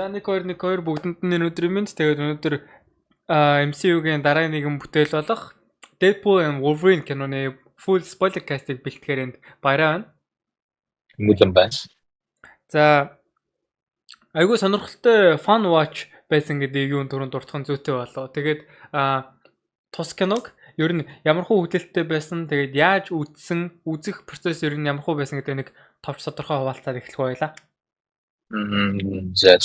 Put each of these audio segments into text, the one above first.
1 2 1 2 бүгдэнд нь өнөөдрийн мэнд. Тэгээд өнөөдөр MCU-гийн дараагийн нэгэн бүтээл болох Deadpool and Wolverine киноны full spoiler cast-ыг бэлтгэхээр энд баяраа байна. Мүлэн байна. За, айгүй сонирхолтой fun watch байсан гэдгийг юун түрүүнд дурдах нь зүйтэй болоо. Тэгээд тус киног ер нь ямар хуу хүлээлттэй байсан, тэгээд яаж үзсэн, үзэх процесс ер нь ямар хуу байсан гэдэг нэг товч тодорхой хуваалцаад эхлэх байлаа. За.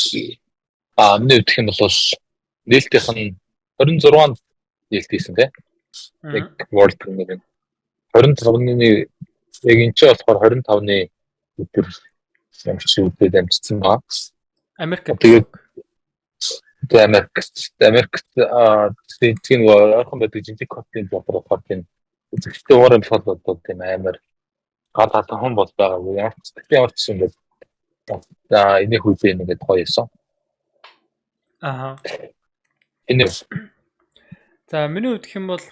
Миний хувьд гэх юм бол нээлтийнх нь 26-нд нээлтийсэн, тий. Яг World Premiere 25-ны, яг энэ ч болохоор 25-ны өдөр юм шиг үзээд амжицсан байна. Америк. Тэгээд Америкт тийм ойрхон байдаг жижиг хотын бодор болохоор тийм үзэгчтэй уурын босгол бол тийм амар гал халуун бол байгаагүй. Ямар ч тэгтээ ямар ч юм бэ. За, энийг хүлээн ингээд гоё юусан. Энэ За, миний хувьд гэх юм бол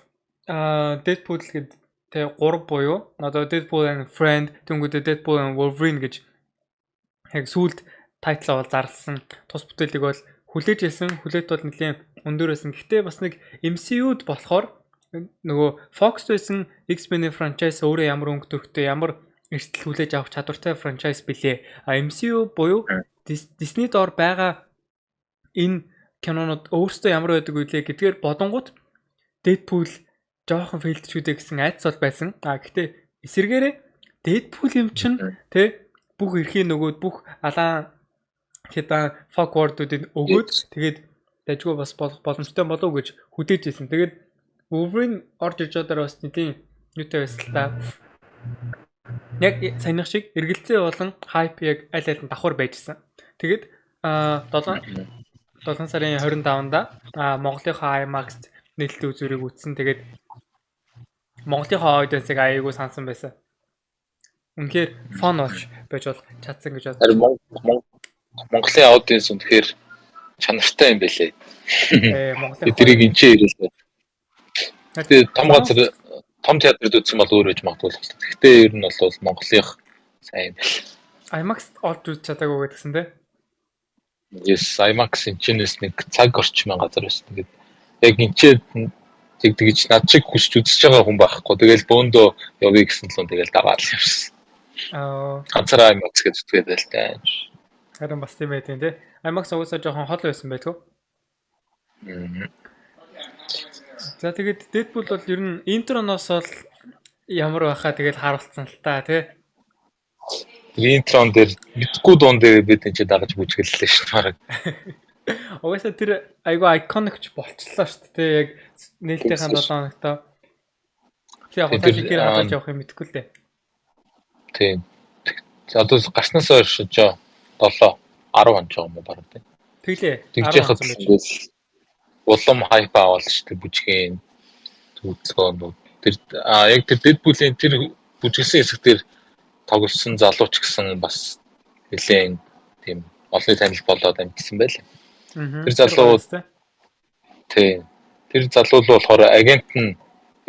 Deadpool гэдэг тэ 3 буюу одоо Deadpool and Friend, тэнгүүдээ Deadpool and Wolverine гэж яг сүүлд title бол зарласан тус бүтээлийг бол хүлээж байсан. Хүлээлт бол нэлийн өндөр байсан. Гэхдээ бас нэг MCU-д болохоор нөгөө Fox байсан X-Men-ийн franchise өөрөө ямар өнгө төрхтэй, ямар эрсдэл хүлээж авах чадвартай franchise билээ. А MCU буюу Disney доор байгаа энэ кинонууд өөрсдөө ямар байдаг вүлээ гэдгээр бодонгууд Deadpool жоохон fail дч үү гэсэн айдас бол байсан. А гэхдээ эсэргээрээ Deadpool юм чинь тэ бүх эрхийн нөгөөд, бүх алаан хядаан fuck word-уудыг өгөөд, тэгээд дажгүй бас болох боломжтой болов уу гэж хүлээж байсан. Тэгээд Wolverine орж иж байгаа бас нэлийн юутай байсан л та. Яг саяных шиг эргэлзээ болон hype яг аль аль нь давхар байжсэн. Тэгээд 7 7 сарын 25-нда Монголынхаа IMAX нээлттэй үзүүрийг үзсэн. Тэгээд Монголынхаа audience-ыг аяйгуу сансан байсан. Үнэхээр fun watch байж бол чадсан гэж бодсон. Монголын audience үнэхээр чанартай юм байлээ. Монголын тэрийг энэ ч ирээлээ. Тэгээ том газар, том театрд үзсэн бол өөр байж магадгүй л. Гэхдээ ер нь бол Монголынх сайн юм байна. IMAX олж үзэж чадаагүй гэдгсэн, тий? Yes, IMAX энэчнээс нэг цаг орчмын газар байсан. Тэгээд яг энэ ч тэг тэгж над чиг хүсч үзэж байгаа хүн байхгүй. Тэгэл бөөндөө явъя гэсэн л тэгэл дагаад л явсан. Ганцаараа IMAX гэж үтгээд байл та. Харин бас тийм байт юм, тий. IMAX угаасаа жоохон хол байсан байлгүй. За, тэгээд Deadpool бол ер нь intro ноос бол ямар байхаа тэгэл харуулсан л та, тий. Тэр intro н дээр мэдгүй дуун дээр бид энэ ч дагаж бүжгэллээ шүү дээ бараг. Угаасаа тэр айгүй iconic ч болчлоо шүү дээ. Яг нээлтийнхаа 7 хоногтоо. Тэг яг цааш ихээр хадгалж явах юм мэдэхгүй л дээ. Тийм. За, одоо гарснаас хойш 7 10 хоног байгаа юм уу бараг, тийм. Тэглээ. Тэгж яхад ингээл улам hype аваад шүү дээ бүжгийн хөдөлгөөнүүд. Тэр яг тэр Deadpool-ийн тэр бүжгэлсэн хэсэг дээр тоглосон залууч гэсэн бас нэлээд тийм олонний танил болоод амжсан байлаа. Тэр залуу, тий. Тэр залуу л болохоор агент нь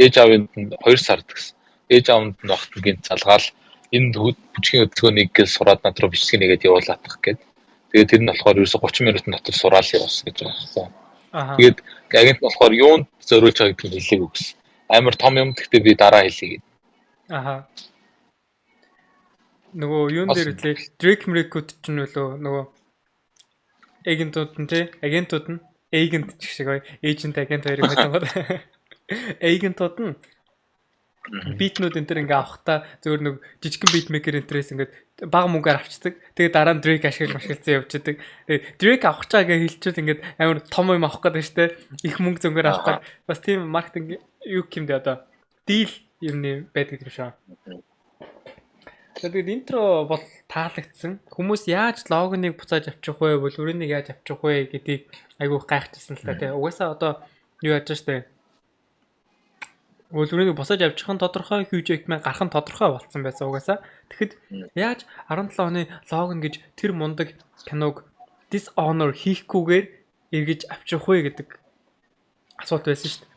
ээж аавынд нь 2 сард гэсэн. Ээж аавнд нь багт нь гинт залгаал энэ бүжгийн хөдөлгөөнийг гэл сураад над руу бичлэг нэгээд явуулаадах гээд. Тэгээд тэр нь болохоор ерөөсө 30 минутын дотор сураал явуулсан гэж байгаа юм. Тэгээд агент нь болохоор юунд зориулж байгаа гэдгийг хэлээгүй гэсэн. Амар том юм, гэхдээ би дараа хэлье гэдэг. Аха. Нөгөө юун дээр үлээ, Drake Mrekут ч нөлөө нөгөө агентууд нь, тий, агентууд нь, agent ч шиг ой, agent, агент хоёрыг хэлэнгууд агентууд нь beat нүүд энэ төр ингээ авахта зөвөр нэг жижигхэн beat maker интерес ингээд бага мөнгөөр авчдаг. Тэгээ дараа нь Drake ашиглаж машигласан явчихдаг. Тэгээ Drake авах чаа гэж хэлчихвэл ингээд амар том юм авах гэдэг штэ. Их мөнгө зөнгөөр авах гээд бас тийм маркетинг юу гэмдэ одоо deal юмны байдаг юм шиг. Тэгээд intro бол таалагдсан. Хүмүүс яаж Logan-ыг буцааж авчих вэ? Wolverine-ыг яаж авчих вэ гэдгийг айгүй гайхчихсан л та, тий. Угаасаа одоо юу яаж штэ. Wolverine-ыг буцааж авчих нь тодорхой, Hugh Jackman гарах нь тодорхой болцсон байсан угаасаа. Тэгэхэд яаж 17 оны Logan гэж тэр мундаг киног dishonor хийхгүйгээр эргэж авчих вэ гэдэг асуулт байсан шүү дээ.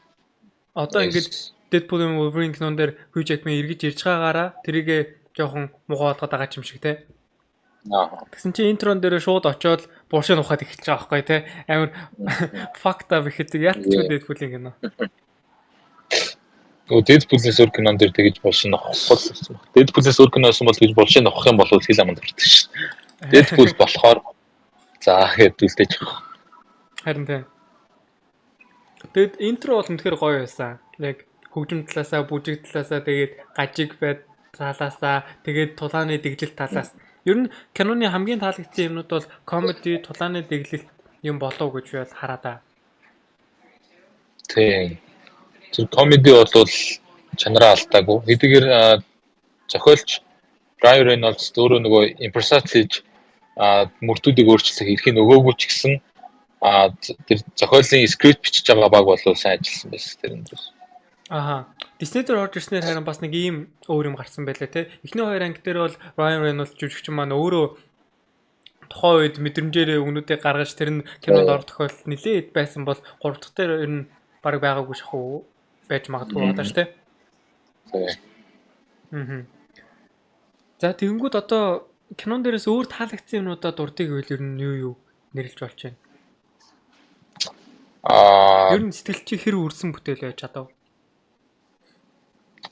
Одоо ингээд Deadpool and Wolverine кинон дээр Hugh Jackman эргэж ирж байгаагаараа тэрийг жоохон муухай болгоод байгаа юм шиг, те. Тэгсэн чинь intro н дээр шууд очиод Булшин ухаад эхэлж байгаа байхгүй те. Амар fucked up ихэд ялцгүй Deadpool-ийн кино. Нөгөө Deadpool-ээс өөр кинон дээр тэгэж булшин авахгүй л байсан баг. Deadpool-ээс өөр кино байсан бол тэгэж булшин авах юм бол хэл аманд ордог шин. Deadpool болохоор за гээд үлдээж байгаа. Харин тийм. Тэгэд intro бол үнэхээр гоё байсан. Яг хөгжим талаасаа, бүжиг талаасаа, тэгээд гажиг байд талаасаа, тэгээд тулааны дэглэлт талаас. Ер нь киноны хамгийн таалагдсан юмнууд бол comedy, тулааны дэглэлт юм болов гэж би бол хараа да. Тийм. Тэр comedy бол чанараа алдаагүй. Хэдийгээр зохиолч Ryan Reynolds өөрөө нөгөө импровизац хийж мөртүүдийг өөрчлөх эрхийг өгөөгүй ч гэсэн тэр зохиолын script бичиж байгаа баг бол сайн ажилласан байсан тэрэн дээр. Аха. Disney дээр орж ирснээр харин бас нэг ийм өөр юм гарсан байлаа те. Эхний хоёр анги дээр бол Ryan Reynolds жүжигчин маань өөрөө тухайн үед мэдрэмжээрээ өгнүүдийг гаргаж тэр нь кинонд орох тохиолдол нэлээд байсан бол гурав дахь дээр ер нь баг байгаагүй шахуу байж магадгүй байна шүү те. Аа. За, тэгэнгүүт одоо кинон дээрээс өөр таалагдсан юмнуудаа дурдъя гэвэл ер нь юу юу нэрлэж болж байна? Ер нь сэтгэл чи хэр үрсэн бүтээл байж чадав?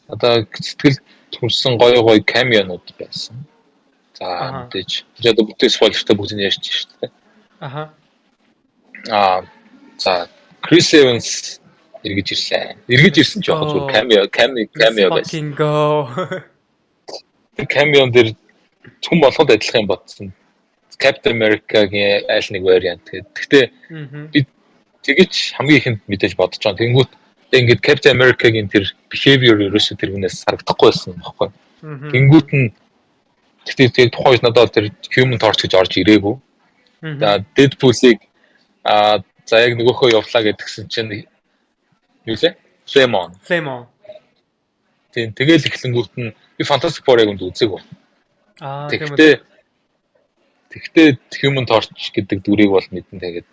Одоо сэтгэл төрсэн гоё гоё cameo нууд байсан. За, мэдээж. Би одоо бүтээ spoiler тай бүгдийг ярьж шүү дээ. За, Крис Эванс эргэж ирсэн. Эргэж ирсэн ч яг зүгээр cameo байсан. Fucking go. Тэр cameo дээр хүн болгонд адилхан юм бодсон. Captain America-гийн аль нэг вариант гэдэг. Гэхдээ би тэгэж хамгийн ихэнд мэдээж бодож байгаа. Тэнгүүт ингээд Captain America-гийн тэр behavior ерөөсөө тэр хүнээс харагдахгүй байсан байхгүй. Тэнгүүт нь гэхдээ тэр тухайн үед надад тэр Human Torch гэж орж ирээгүй. За, Deadpool-ыг за яг нөгөөхөө явлаа гэдгсэн чинь юу лээ? Flame on. Flame on. Тийм, тэгэл эхлэнгүүт нь би Fantastic Four яг үнд үзээгүй. Аа, тийм үү. Тэгтээ Human Torch гэдэг дүрийг бол мэдэн, тэгээд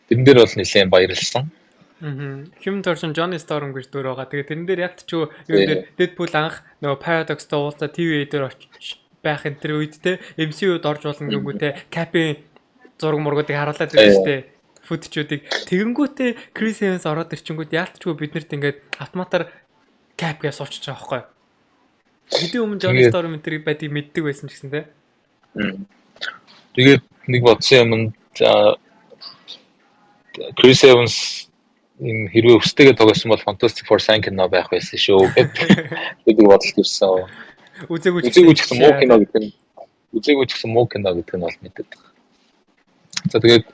тэрэн дээр бол нэлээд баярлсан. Аа. Human Torch нь Johnny Storm гэж дүр байгаа. Тэгээд тэрэн дээр ялт ч юу дээр Deadpool анх нөгөө Paradox-тай уулзаа TVA дээр очиж байх энэ тэр үед те MCU-д орж болно гэнгүүтээ Cap-ийн зураг мургуудыг харуулад байсан шүү дээ. Footage үүдийг. Тэгэнгүүтээ Chris Evans ороод ирчингүүд яалтчгүй биднэрт ингээд автоматар Cap гэж суучиж байгаа байхгүй юу? Хэдийн өмнө Johnny Storm энэ тэр байдгийг мэддэг байсан ч гэсэн те. Тэгээд нэг бодсон юм нь Chris Evans энэ хэрвээ өстэйгээ тоглосон бол Fantastic Four сайн кино байх байсан шүү гэдэг бодолт ирсэн. Үзээгүй ч үзээгүй ч гэсэн муу кино гэдэг нь үзээгүй ч гэсэн муу кино гэдэг нь бол мэддэг. За, тэгээд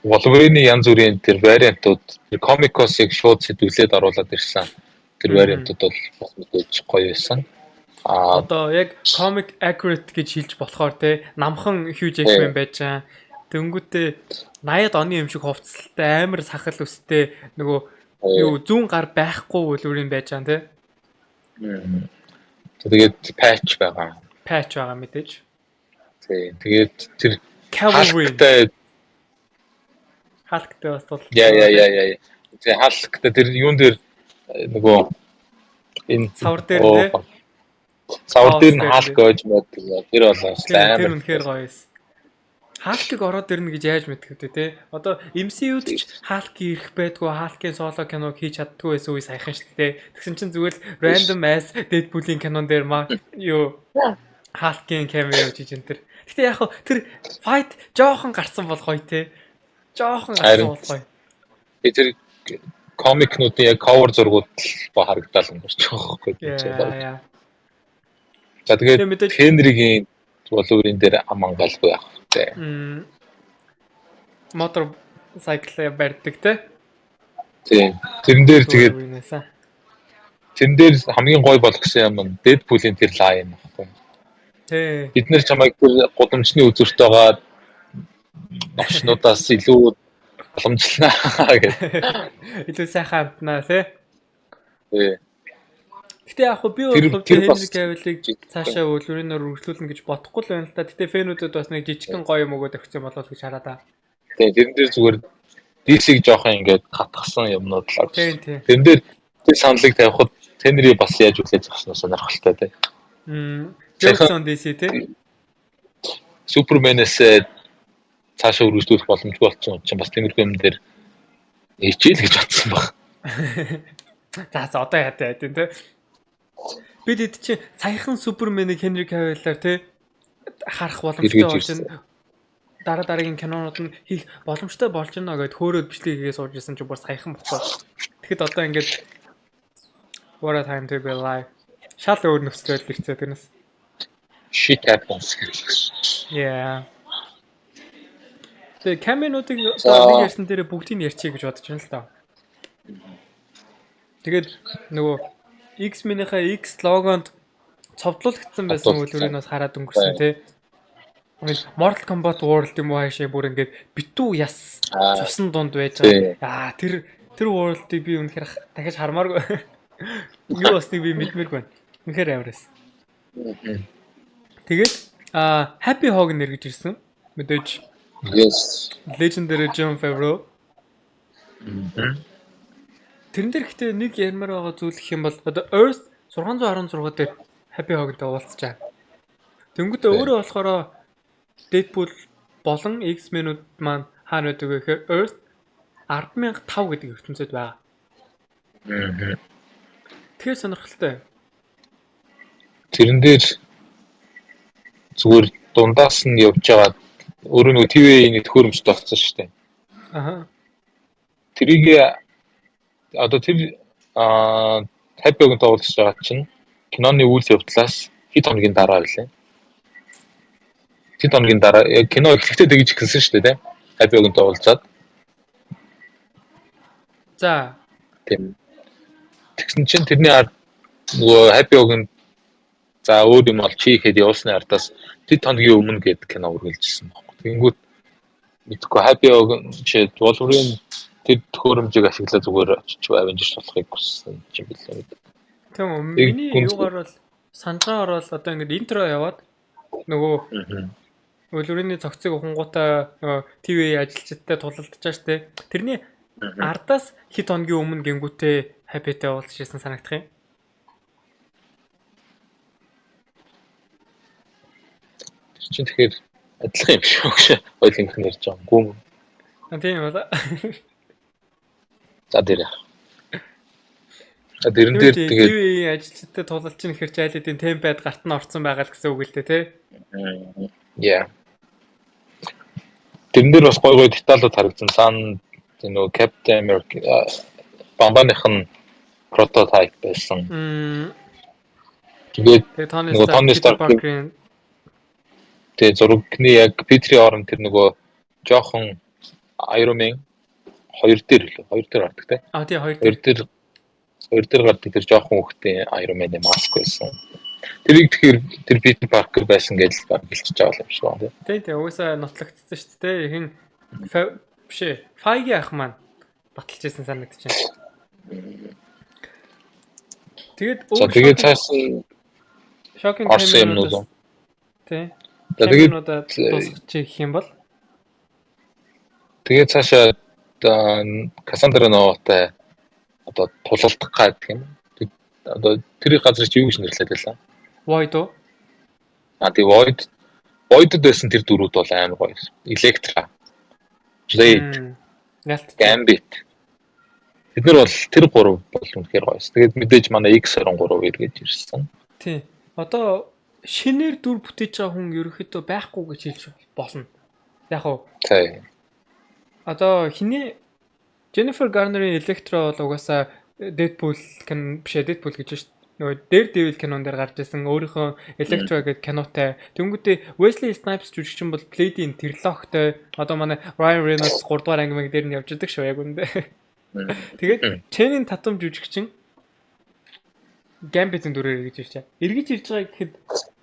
Wolverine янз бүрийн тэр вариантууд, тэр комикосыг шууд сэтгүүлээд оруулаад ирсэн. Тэр вариантууд бол бас мэдээж гоё байсан. Одоо яг comic accurate гэж хэлж болохоор те намхан Hugh Jackman байж байгаа. Тэнгүүтээ 80-ад оны юм шиг хувцалтай, амар сахал өстэй, нөгөө юу зүүн гар байхгүй Wolverine байж байгаа те. Тэгээд patch байгаа. Patch байгаа мэдээж. Тий. Тэгээд тэр Cavalry Hulk-тай бас тул. Яа. Тэгээ Hulk-тай тэр юун дээр нөгөө энэ савар дээр те. Савар дээр нь Hulk ойж байдаг. Тэр бол амар. Тэр үнэхээр гоё байсан. Hulk-ыг ороод ирнэ гэж яаж мэдэх вэ те? Одоо MCU-д ч Hulk ирэх байдгүй, Hulk-ийн соло киног хийж чаддгүй байсан үе саяхан шүү дээ. Тэгсэн чинь зүгээр л random ass Deadpool-ийн кинон дээр ма юу Hulk-ийн cameo хийж энэ тэр. Гэтэ яг хав тэр fight жоохон гарсан бол гоё те. Жоохон гарсан бол гоё. Тэр комикнуудын яг cover зургууд л ба харагдаал өнгөрч байгаа байхгүй. За, тэгээд Хенригийн Wolverine дээр ам ангаалгүй яах вэ? Motorcycle барьдаг те. Тийм. Тэрэн дээр тэгээд тэрэн дээр хамгийн гой болгосон юм нь Deadpool-ийн тэр line байхгүй. Бид нэр чамайг тэр гудамжны үзүүрт байгаа новшнуудаас илүү боломжлнаа гэх. Илүү сайхан амтнаа тий. Тий. Гэтэ яг хөө би бол Хенри Кавиллыг цаашаа Wolverine-оор үргэлжлүүлнэ гэж бодохгүй л байна л та. Гэтэ fan үүдэд бас нэг жижигхэн гоё юм өгөөд өгсөн болов гэж хараа та. Тий, тэрэн дээр зүгээр DC-г жоохон ингээд хатгсан юмнууд л авч. Тий. Тэрэн дээр тэр саналыг тавихад Хенри бас яаж хүлээж авсан сонирхолтой тий. Jokes on DC тий. Суперменээс цаашаа үргэлжлүүлэх боломжгүй болсон чинь бас тиймэрхүү юм дээр хичээл гэж бодсон баг. За за одоо яа тийм те. Бид эд чинь саяхан Суперменийг Хенри Кавиллаар те харах боломжтой болж байна. Дараа дараагийн кинонууд нь хийх боломжтой болж байна гэд хөөрөөд бичлэг хийгээ сууж исэн чинь бүр саяхан бохгүй. Тэгэхэд одоо ингээд what a time to be alive. Шал өөр нөхцөл байдал ирцээ тэрнээс. Shit happens. Yeah. Тэгээ камернуудыг одоо нэг ярьсан дээр бүгдийг нь ярьчих гэж бодож байна л да. Тэгээд нөгөө X-Men-ийнхаа X логонд цовдлуулагдсан байсан үлгэрийг бас хараад өнгөрсөн тий. Ингээд Mortal Kombat World юм уу хаашаа бүр ингээд битүү яс цусан дунд байж байгаа. Аа тэр world-ыг би үнэхээр дахиж хармааргүй. Юу болсныг би мэдмээргүй байна. Үнэхээр амар байсан. Тэгээд Happy Hogan нэргэж ирсэн. Мэдээж. Yes. Legendary Jon Favreau. Тэрэн дээр гэхдээ нэг ярмаар байгаа зүйл гэх юм бол одоо Earth 616 дээр Happy Hogan-тай уулзчаа. Тэнгүүтээ өөрөө болохоор Deadpool болон X-Men-үүд маань хаана байдаг вэ гэхээр Earth 10,005 гэдэг ертөнцид байгаа. Тэгэхээр сонирхолтой. Тэрэн дээр зүгээр дундаас нь явж байгаа өөрөө нөгөө TVA-ийн төхөөрөмжтэй болсон шүү дээ. Аха. Тэрийг одоо тэр Happy Hogan-тай уулзж байгаа чинь киноны үйл явдлаас хэд хоногийн дараа байлаа. Хэд хоногийн дараа кино эхлэхдээ тэгж эхэлсэн шүү дээ, тийм. Happy Hogan-тай уулзаад. За. Тийм. Тэгсэн чинь тэрний ард нөгөө Happy Hogan за өөр юм бол чи ихэд явуулсны ардаас тэд хоногийн өмнө гээд кино үргэлжилсэн байхгүй. Тэгэнгүүт мэдхгүй Happy Hogan чи Wolverine тэр төхөөрөмжийг ашиглаа зүгээр очиж Avengers болохыг хүссэн юм билээ. Тийм үү. Миний юугаар бол санджаагаар бол одоо ингээд интро яваад нөгөө Wolverine-ийн цогцыг ухангуудаа нөгөө TVA ажилчдтай тулалдаж штэ. Тэрний ардаас хэд хоногийн өмнө гингүүтээ Happy-тэй уулзч ирсэн санагдах юм. Тэр чинь тэгэхээр адилхан юм шиг өгш. Хоёулынх нь ярьж байгаа юм. Тийм байна. За дээр. За тэрэн дээр тэгээд TVA ажилчдтай тулалдж нэхэр чи аль хэдийн темпад гарт нь орцсон байгаа л гэсэн үг л дээ тий. Yeah. Тэрэн дээр бас гой гой деталууд харагдсан. Цаана нөгөө Captain America бамбаных нь прототип байсан. Тэгээд нөгөө Tony Stark-ийн тэгээ зурагны яг Peter-ийн оронд тэр нөгөө жоохон Iron Man 2 дээр лөө 2 дээр гардаг те. А тий 2 дээр. 2 дээр гардаг тэр жоохон хүүхдийн Iron Man-ийн маск байсан. Тэрийг тэгэхээр тэр Peter Parker байсан гэж л хэлчихэж байгаа юм шиг байна тий. Тий тий угаасаа нотлогдсон шүү дээ. Хин биш ээ. Feige ах маань баталж ирсэн санагдчихэв. Тэгээд өөр тэгээд цааш шокинг камернууд тий. Тэгээд дуусгачих гэх юм бол тэгээд цаашаа Кассандра Новатай одоо тулалдах гэдэг юм. Одоо тэр газар чи юу гэж нэрлэдэг байлаа? Void уу? А тий Void. Void-д байсан тэр дөрүүд бол амар гоё. Electra, Blade, Gambit. Тэд нар бол тэр гурав бол үнэхээр гоё. Тэгээд мэдээж манай X23 эргэж ирсэн. Тий. Одоо шинээр дүр бүтээж байгаа хүн ерөнхийдөө байхгүй гэж хэлж болно. Яг уу. Тий. Одоо хиний Jennifer Garner-ийн Electra бол угаасаа Deadpool кино биш ээ Deadpool гэж шүү дээ. Нөгөө Daredevil кинон дээр гарч ирсэн өөрийнхөө Electra гэдэг кинотой. Тэнгүүтээ Wesley Snipes жүжигчин бол Blade-ийн трилогтой. Одоо манай Ryan Reynolds 3 дугаар анги мэг дээр нь явж идэг шүү яг үндэ. Тэгээд Channing Tatum жүжигчин Gambit-ийн дүрээр эргэж ирж байгаа. Эргэж ирж байгаа гэхэд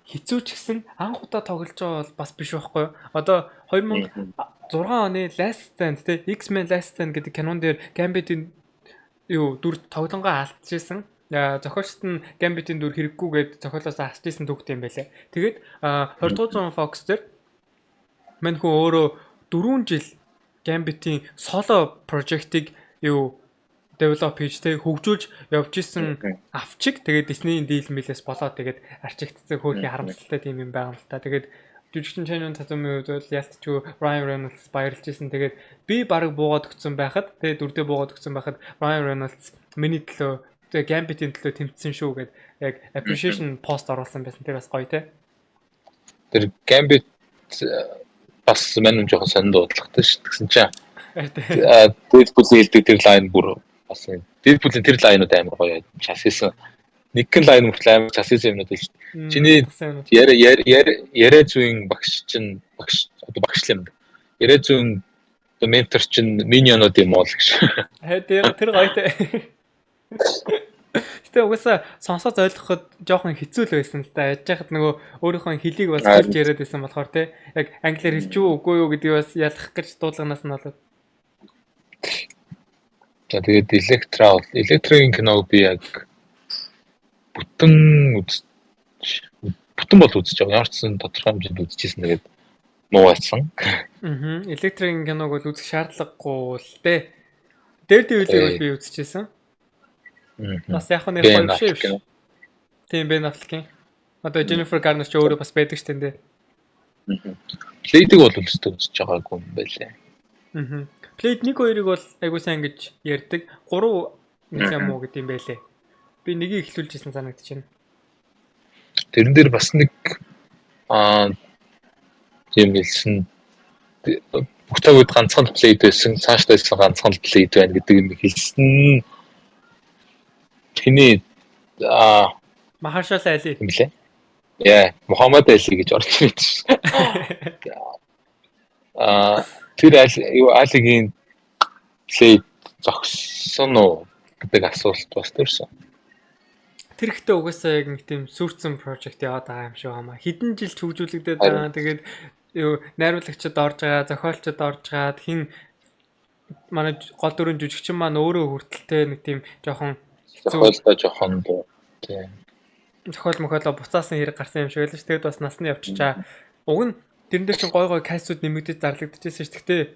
хэцүү ч гэсэн анх удаа тоглож байгаа бол бас биш байхгүй юу? Одоо 2006 оны Last Stand те X-Men Last Stand гэдэг кинон дээр Gambit-ийн юу дүр тоглонгоо алдчихсан. Зохиолчт нь Gambit-ийн дүр хэрэггүйгээд зохиолоос асчихсан түүхтэй юм байлаа. Тэгээд 20 дугаар зуун Fox дээр мань хүн өөрөө 4 жил Gambit-ийн соло прожектыг юу develop хийж те хөгжүүлж явж исэн авчиг тэгээд Disney-ийн дийл мэлээс болоод тэгээд арчигдсан хөөрхий харамсалтай тийм юм байгаа юм л та. Тэгээд Жүжигчин Channing Tatum-ийн хувьд бол ялтчгүй Ryan Reynolds баярлж исэн. Тэгээд би бараг буугаад өгсөн байхад, тэгээд дүрдээ буугаад өгсөн байхад Ryan Reynolds миний төлөө, тэгээ Gambit-ийн төлөө тэмцсэн шүү гэд яг appreciation post оруулсан байсан. Тэр бас гоё те. Тэр Gambit бас мань жоохон сонин дуудлагатай шүү. Тэгсэн чинь Deadpool-ийн хэлдэг тэр line бүр бас Deadpool-ийн тэр line ууд амар гоё час хийсэн. Нэгэн line мөртлөө амар час хийсэн юмнууд л шүү дээ. Чиний яриа яриа зүйн багш чинь, багш одоо багш юм. Яриа зүйн одоо ментор чинь minion ууд юм уу л гэж. Тэр гоё те. Гэтэ угаасаа сонсоод ойлгоход жоохон хэцүү л байсан л да. Яаж яхад нөгөө өөрийнхөө хэлийг бас хэлж яриад байсан болохоор те. Яг англиар хэлж үү үгүй юу гэдгийг бас ялах гэж дуудлаганаас нь болоод. За, тэгээд Electra бол, Electra-гийн киног би яг бүтэн үзэж, бүтэн бол үзэж байгаа. Ямар ч сан тодорхой хэмжээнд үзчихсэн, тэгээд муу байсан. Аа. Electra-гийн киног бол үзэх шаардлагагүй л дээ. Daredevil-ийг бол би үзчихсэн. Бас яг нэг гоё биш биш. Тийм, Ben Affleck-ийн. Одоо Jennifer Garner ч өөрөө бас байдаг шүү дээ. Blade-ийг бол өстө үзэж байгаагүй юм байлээ. Аа. Blade 1 2-ыг бол айгуу сайн гэж ярьдаг. 3 нэлээд муу гэдэг юм байлээ. Би нэгийг эхлүүлжсэн санагдчихэв. Тэрэн дээр бас нэг юм хэлсэн, бүх цаг үед ганцхан Blade байсан, цаашдаа байсан ганцхан Blade байна гэдэг юм хэлсэн. Тэний Mahershala Ali. Юм лээ. Яа, Мухаммад Али гэж орж ирээд шээ. Тэр аль юу Алигийн Blade зогссон уу гэдэг асуулт бас төрсөн. Тэр ихтэй угаасаа яг нэг тийм сүрцэн project яваад байгаа юм шиг байна. Хэдэн жил хөгжүүлэгдээд байгаа. Тэгээд юу найруулагчид орж байгаа, зохиолчид орж байгаа, хин манай гол дүрийн жүжигчин маань өөрөө хүртэлтэй нэг тийм жоохон зохиолдоо жоохон тийм зохиол мохиолоо буцаасан хэрэг гарсан юм шиг байлаа ш. Тэгээд бас насны явчихаа. Уг нь тэрэн дээр чинь гой гой cast ууд нэмэгдэж зарлагдчихсэн ш. Гэхдээ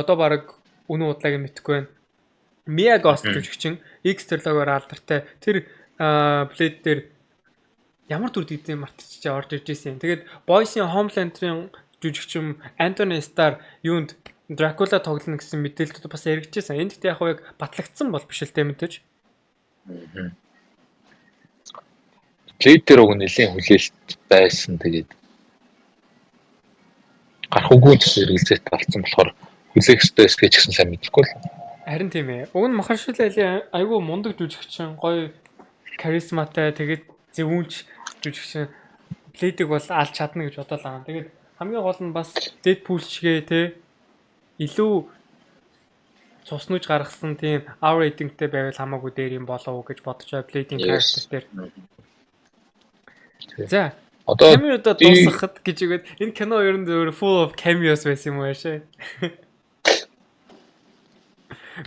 одоо баг үнэн удлааг нь мэдэхгүй байна. Mia Goth жүжигчин X трилогиор алдартай тэр Blade дээр ямар дүр гэдгийг мартчихжээ, орж ирж ирсэн юм. Тэгээд Boys-ийн Homelander-ын жүжигчин Anthony Starr юунд Dracula тоглоно гэсэн мэдээлэлүүд бас яригдчихсэн. Энд гэхдээ яг яг батлагдсан бол биш л те мэдээж. Blade дээр уг нэлийн хүлээлт байсан. Тэгээд гарах үгүй гэсэн хэрэгэлзээт болсон болохоор хүлээх ёстой эсгээ ч гэсэн сайн мэдэхгүй л. Харин тийм ээ. Уг нь Mahershala Ali айгүй мундаг жүжигчин, гоё харизматай, тэгээд зөвүүнч жүжигчин Blade-ийг бол алж чадна гэж бодоол байгаа. Тэгээд хамгийн гол нь бас Deadpool шигээ те илүү цуснууж гаргасан тийм R rating-тэй байвал хамаагүй дээр юм болов уу гэж бодож байгаа Blade-ийн character дээр. За, одоо cameo-доо дуусгахад гэж үгээд энэ кино ер нь зөвөр full of cameos байсан юм уу яшээ.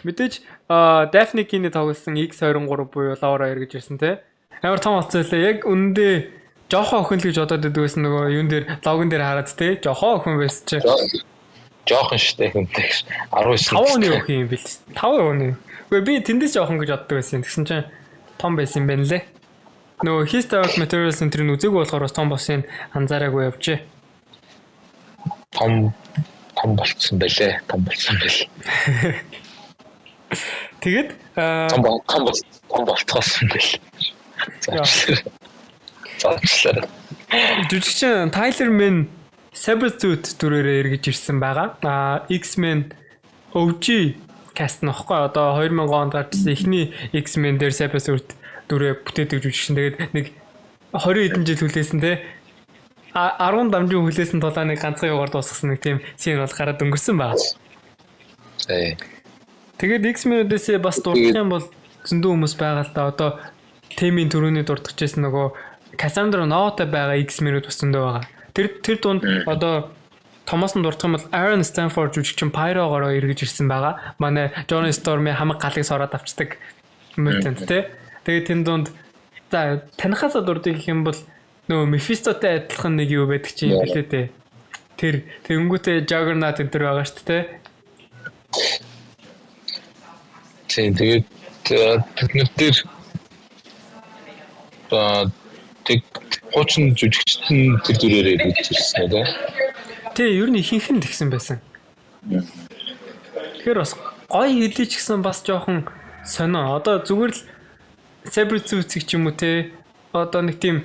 Мэдээж Daphne Keane тоглосон X23 буюу Laura эргэж ирсэн те. Амар том болсон лээ. Яг үнэндээ жоохон охин л гэж бодоод байдаг байсан, нөгөө юун дээр, логон дээр хараад те. Жоохон охин байсан чи. Жоохон штэ хүнтэй гэж 19 5 оны охин юм бил. 5 оны. Үгүй, би тэндээс жоохон гэж боддог байсан. Тэгсэн чинь том байсан юм байна лээ. Нөгөө His Dark Materials энэ тэр үзээгүй болохоор бас том босын анзаараагүй явжээ. Том том болцсон байлээ. Том болцсон байл. Тэгээд том том том болцоосон байл. Заачлаа. Заачлаа. Жүжигчин Tyler Mane Sabretooth дүрээрээ эргэж ирсэн байгаа. X-Men OG cast нөхгүй, одоо 2000 онд гарчсан эхний X-Men дээр Sabretooth дүрээ бүтээдэг жүжигчин. Тэгээд нэг 20 хэдэн жил хүлээсэн те. 10 дамжин хүлээсэн тулааныг ганцхан юугаар дуусгасан нэг тийм scene бол гараад өнгөрсөн байна. Тэгээд X-Men-үүдээс бас дурдах юм бол зөндөө хүмүүс байгаа л да. Одоо темийн түрүүний дурдчихсан нөгөө Cassandra Nova-тай байгаа X-Men-үүд бас зөндөө байгаа. Тэр дунд одоо томоос нь дурдах юм бол Aaron Stanford жүжигчин Pyro-гороо эргэж ирсэн байгаа. Манай Johnny Storm-ийн хамаг галыг сороод авчдаг mutant те. Тэгээд тэн дунд за танихаасаа дурдах гэх юм бол нөгөө Mephisto-тай адилхан нэг юу байдаг чинь юм билээ те. Тэр тэгэнгүүтээ Juggernaut энэ төр байгаа шүү дээ. Тийм, тэгээд тэднэр дээр тэг Хуучин жүжигчд нь тэр дүрээрээ эргэж ирсэн үү те? Тий, ер нь ихэнх нь тэгсэн байсан. Тэгэхээр бас гоё хэлий ч гэсэн бас жоохон сонио. Одоо зүгээр л Sabretooth ч юм уу те. Одоо нэг тийм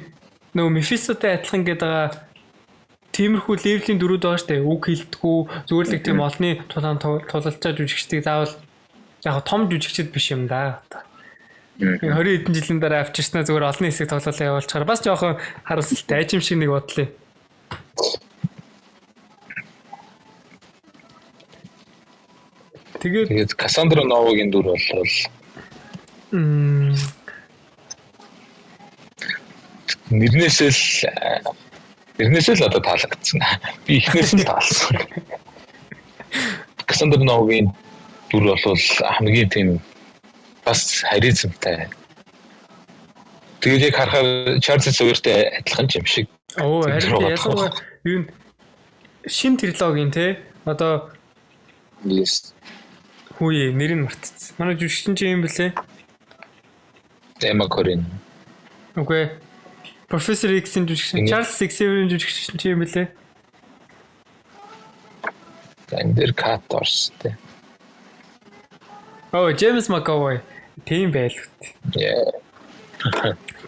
нөгөө Mephisto-тай адилхан гэдэг байгаа тиймэрхүү level ийн дүрүүд байгаа штэ. Үг хэлдэггүй, зүгээр л нэг тийм олонны тулаан тулалцаа жүжигчдийг заавал яг том жүжигчд биш юм да. Одоо. 20 хэдэн жилийн дараа авчирснаа зүгээр олон хэсэг тоглоолоо явуулчихаар бас жоохон харамсалтай, ажим шиг нэг бодлоо. Тэгээд Кассандра Новагийн дүр бол нэрнээсээ л одоо таалагдсан. Би эхнээс нь таалсан. Кассандра Новагийн дүр бол хамгийн тийм бас харизмтай. Тэгээд яг харахаар Чарльз Xavier-тэй адилхан юм шиг. Оо харин ялангуяа юу шин трилогийн те одоо yes. Хүүе нэрийг мартчихсан. Манай жүжигчин чи юм бэлээ? Эмма Корин. Үгүй. Профессор X-ийн жүжигчин, Чарльз Xavier-ийн жүжигчин чи юм бэлээ? За энэ дээр Кат орсон те. Оо, Джеймс Макавой. Тийм байлгүй.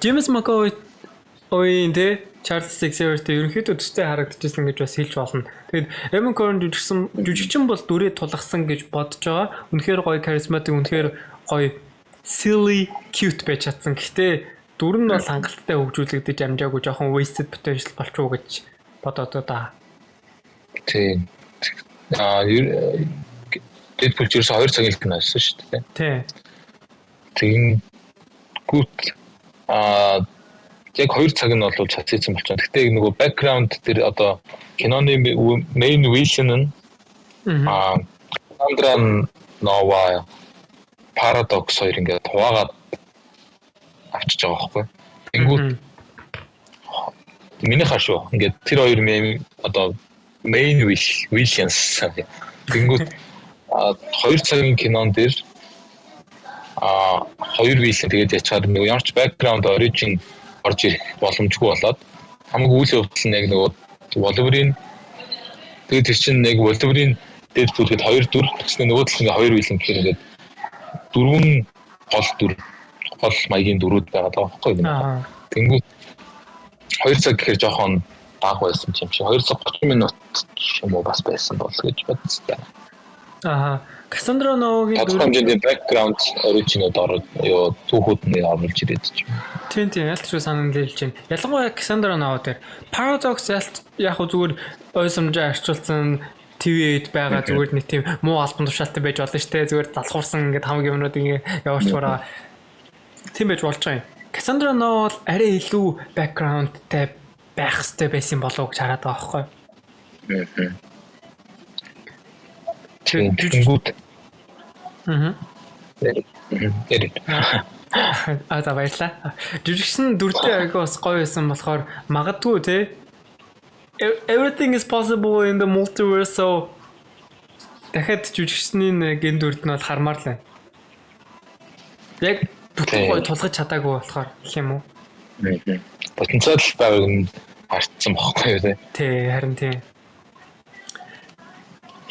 Джеймс Макавой оён те Чарльз Xavier-тэй ерөнхийдөө төстэй харагдчихсан гэж бас хэлж болно. Тэгээд Эмма Корн жүжигчин бол дүрээ тулгасан гэж бодож байгаа. Үнэхээр гоё харизматик, үнэхээр гоё silly cute байж чадсан. Гэхдээ дүр нь бол хангалттай хөгжүүлэгдэж амжаагүй, жоохон wasted potential болчихоо гэж бодоод одоо. Тийм. Аа Deadpool ч ерөөсөө 2 цагийн л кино байсан шүү дээ. Тийм. Тэгэнгүүт яг 2 цаг нь бол цацсан болчихно. Гэхдээ нөгөө background тэр одоо киноны main villain нь Cassandra Nova Paradox хоёр ингээд хуваагаад авчиж байгаа байхгүй. Тэнгүүт миний хар шүү. Ингээд тэр хоёр одоо main villains. Тэнгүүт 2 цагийн кинон дээр хоёр villain тэгээд ячаар нөгөө ямар ч background origin орж ирэх боломжгүй болоод хамгийн үйл явдал нь яг нөгөө Wolverine тэгээд тэр чинь яг Wolverine Deadpool гээд хоёр дүр тэгснэ нөгөө талд ингээ хоёр villain гэхээр ингээд дөрвөн гол дүр гол маягийн дүрүүд байгаа даа байхгүй юу. Тэнгүүт 2 цаг гэхээр жоохон бага байсан юм шиг 2 цаг 30 минут юм уу бас байсан бол гэж бодсон. Аа, Кассандра Новагийн дүр хэмжээний background origin-ууд ороод ёо түүхүүд нь оруулж ирээд ч юм. Тийм тийм ялч санал хэлж байна. Ялангуяа Кассандра Нова дээр Paradox ялт яг хөө зүгээр ойсомжоо арчулсан TVA-д байгаа зүгээр нэг тийм муу албан тушаалтай байж болно шүү дээ. Зүгээр залхуурсан ингээд хамгийн юмнууд ингээ явуулчмаар тийм байж болж байгаа юм. Кассандра Нова бол арай илүү background-тай байх хэрэгтэй байсан болов уу гэж хараад байгаа байхгүй юу? Тэнгүүд. Аа за баярлалаа. Жүжигчин дүртэй айгүй бас гоё байсан болохоор магадгүй те everything is possible in the multiverse so дахиад жүжигчний ген дүрд нь бол хармаар л байна. Яг бүтэн гоё тулгаж чадаагүй болохоор гэх юм уу? Потенциал байгааг нь харцсан бохгүй юу те? Тий, харин тий.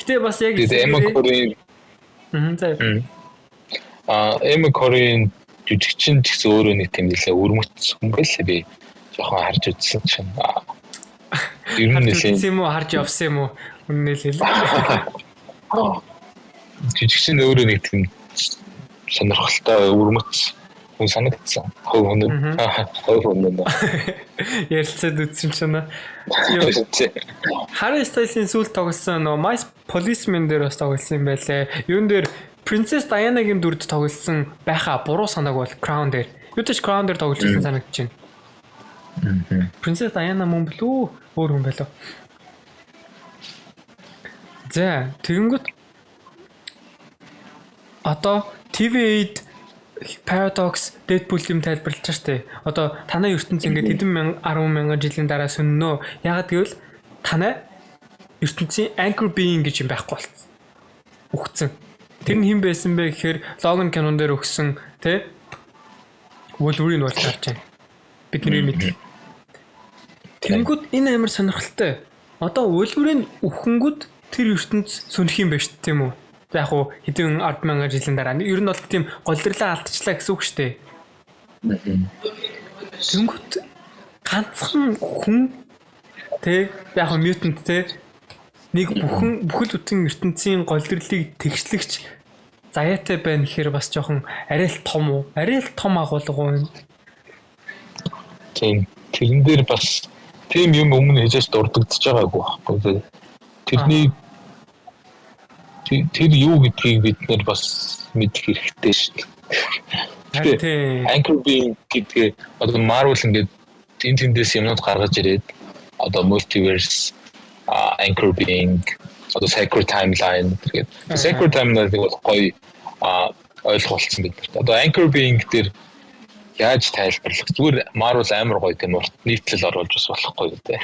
Гэтэ бас яг Эмма Корин за. Эмма Корин жүжигчин ч гэсэн өөрөө нэг тийм нэлээ өрмөц хүн байлаа би жоохон харж үзсэн чинь. Ер нь нэлээ юм уу харж явсан юм уу? Үнэн л хэлээ. Жүжигчин өөрөө нэг тийм сонирхолтой өрмөц хүн санагдсан. Хувь хүн. Хувь хүн. Ярилцаад үзсэн чинь. Harry Styles-ийн сүүлд тоглосон нөгөө My Policeman дээр бас тоглосон юм байлээ. Юун дээр Princess Diana-гийн дүрд тоглосон байхаа буруу санааг бол Crown дээр. Юу ч Crown дээр тоглож байсан санагдаж байна. Princess Diana мөн билүү? Өөр хүн байлаа. За, тэгэнгүүт одоо TVA-д Paradox Deadpool юм тайлбарлаж штэ. Одоо танай ертөнц ингээд хэдэн мянга 10 мянган жилийн дараа сөннө. Яагаад гэвэл танай ертөнцийн anchor being гэж юм байхгүй болсон. Үхсэн. Тэр нь хэн байсан бэ гэхээр Logan кинон дээр өгсөн тэ Wolverine болж гарч байна. Бид нэрийг мэднэ. Тэнгүүд энэ амар сонирхолтой. Одоо Wolverine үхэнгүүд тэр ертөнц сөнөх юм байна шүү дээ, тийм үү? За яг хуу хэдэн 10,000 жилийн дараа ер нь бол тийм голдролоо алдчихлаа гэсэн үг шүү дээ. Тэнгүүд ганцхан хүн тэ яг хуу mutant тэ нэг бүхэн бүхэл бүтэн ертөнцийн голдролыг тэгшлэгч заяатай байна гэхээр бас жоохон арай л том уу? Арай л том агуулга уу энэ? Тийм. Тэрэн дээр бас тийм юм өмнө хязгаарч дурддагдж байгаагүй байхгүй. Тэрний тэр юу гэдгийг бид нэр бас мэдэх хэрэгтэй шүү дээ. Тийм. Anchor Being гэдгээ одоо Marvel ингээд энэ тэндээс юмнууд гаргаж ирээд одоо multiverse, Anchor Being, одоо Sacred Timeline гэдэг. Sacred Timeline-ыг бол гоё ойлголцсон бид нарт. Одоо Anchor Being дээр яаж тайлбарлах? Зүгээр Marvel амар гоё тийм урт нийтлэл оруулж бас болохгүй юу те.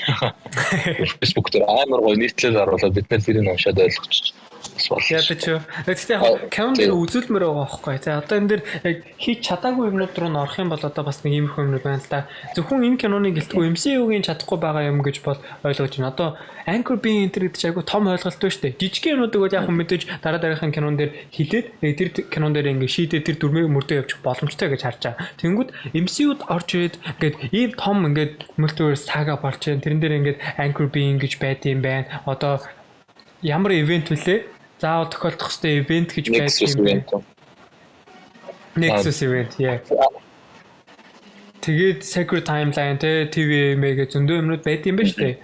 Facebook дээр амар гоё нийтлэл оруулаад бид нар тэрийг уншаад ойлгочих бас болно. Ядаж юу. Гэхдээ яг кинон дээр үзүүлмээр байгаа байхгүй. За одоо энэ дэр яг хийж чадаагүй юмнууд руу н орох юм бол одоо бас нэг иймэрхүү юмнууд байна л да. Зөвхөн энэ киноны гэлтгүй MCU-гийн чадахгүй байгаа юм гэж бол ойлгож байна. Одоо Anchor Being энэ гэдэг чинь айгүй том ойлголт байна шүү дээ. Жижиг юмнуудыг бол яг хөө мэдээж дараа дараагийн кинон дээр хилээд тэр кинон дээр ингээ шийдээ тэр дүрмийг мөрдөө явчих боломжтой гэж харж байгаа. Тэнгүүд MCU-д орж ирээд ингээд ийм том ингээд multiverse saga болж байна. Тэрэн дээр ингээд Anchor Being гэж байд юм байна. Одоо ямар event вүлээ? Заавал тохиолдох ёстой event гэж байдаг юм байна. Nexus event, yeah. Тэгээд Sacred Timeline те TVA гэж зөндөө юмнууд байд юм байна шүү дээ.